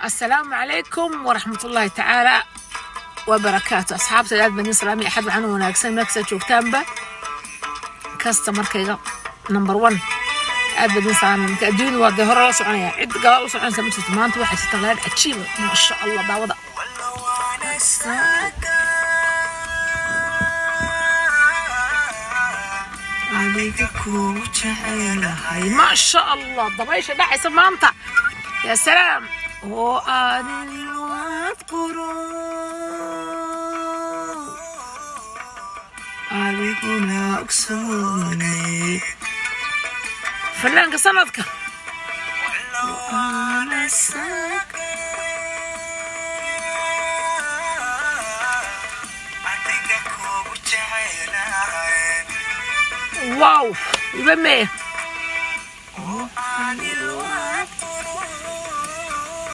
Assalaamu calaykum waraxmatullaahi tacaala wabarakaatu. Asxaabta, aad baan idin salaamay. Axad waxaan u wanaagsan meel kasta joogtaanba. Customerkayga number one, aad baan idin salaamay. Marka adduunyadu waa dee hore la soconaya, cid gadaal u soconaysa ma jirto. Maanta waxay jirta leer cajiiba, maasha Allah. Daawada. Adiga kugu jecelahay, maasha Allah. Dabaysha dhacaysa maanta, yaa salaam. Oo adiwaad quro, adiguna ogsoonay fanaanka sanadka. Wow, iba mee.